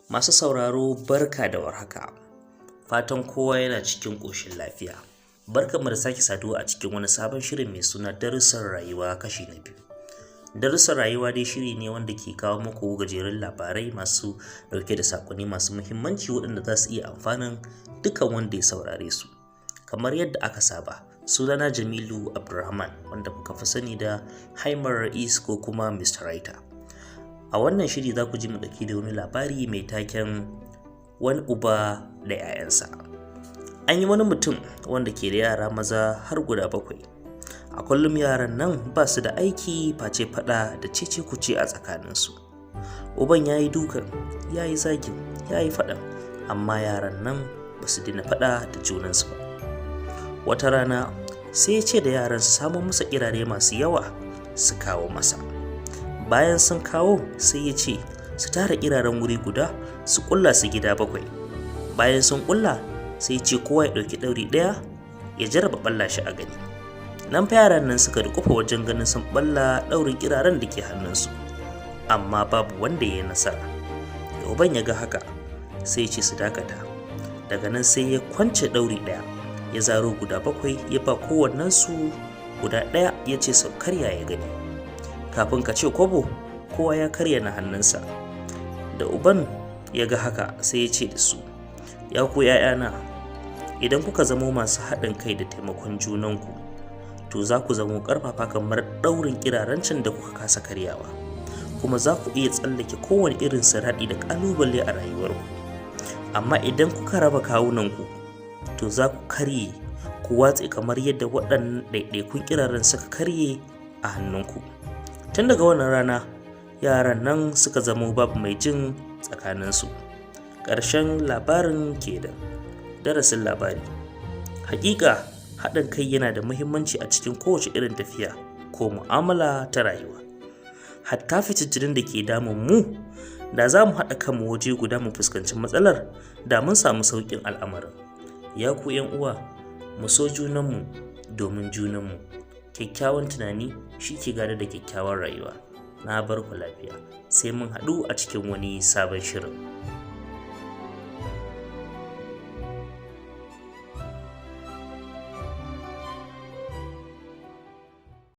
Masu sauraro, barka da warhaka. Fatan kowa yana cikin ƙoshin lafiya. Barkanmu da sake saduwa a cikin wani sabon shirin mai suna Darussan Rayuwa kashi na biyu. Darussan Rayuwa dai shiri ne wanda ke kawo muku gajerun labarai masu ɗauke da saƙonni masu muhimmanci waɗanda za su iya amfanin dukkan wanda ya saurare su. Kamar yadda aka saba, sunana Jamilu Abdulrahman, wanda kuka fi sani da Haimar Ra'is ko kuma Mr. Writer. A wannan shiri za ku ji mu ɗauki da wani labari mai taken Wani Uba da 'Ya'yansa. An yi wani mutum wanda ke da yara maza har guda bakwai. A kullum yaran nan ba su da aiki face faɗa da cece kuce a tsakaninsu. Uban ya yi dukan, ya yi zagin, ya yi faɗan, amma yaran nan ba su daina faɗa da junansu ba. Wata rana sai ya ce da yaran su samo masa kirare masu yawa su kawo masa. Bayan sun kawo, sai ya ce su tara kiraren wuri guda, su ƙulla su gida bakwai. Bayan sun ƙulla, sai ya ce kowa ya ɗauki ɗauri ɗaya ya jarraba ɓalla shi a gani. Nan fa yaran nan suka dukufa wajen ganin sun ɓalla ɗaurin kiraren da ke hannunsu, amma babu wanda ya yi nasara. Da uban ya ga haka, sai ya ce su dakata. Daga nan sai ya kwance ɗauri ɗaya, ya zaro guda bakwai, ya ba kowannensu guda ɗaya, ya ce su karya ya gani. Kafin ka ce kwabo, kowa ya karya na hannunsa. Da uban ya ga haka, sai ya ce da su, "Ya ku 'ya'yana, idan kuka zamo masu haɗin kai da taimakon junanku, to za ku zamo ƙarfafa kamar ɗaurin kiraren da kuka kasa karyawa, kuma za ku iya tsallake kowane irin siraɗi da ƙalubale a rayuwarku. Amma idan kuka raba kawunanku, to za ku karye ku watse kamar yadda waɗannan ɗaiɗaikun kiraren suka karye a hannunku." Tun daga wannan rana, yaran nan suka zamo babu mai jin tsakaninsu. Ƙarshen labarin kenan. Darasin labari: hakika haɗin kai yana da muhimmanci a cikin kowace irin tafiya ko mu'amala ta rayuwa. Hatta fitintunin da ke damun mu, da za mu haɗa kanmu waje guda mu fuskanci matsalar, da mun samu sauƙin al'amarin. Ya ku 'yan uwa, mu so junanmu domin junanmu. Kyakkyawan tunani shi ke gadar da kyakkyawar rayuwa. Na bar ku lafiya, sai mun haɗu a cikin wani sabon shirin.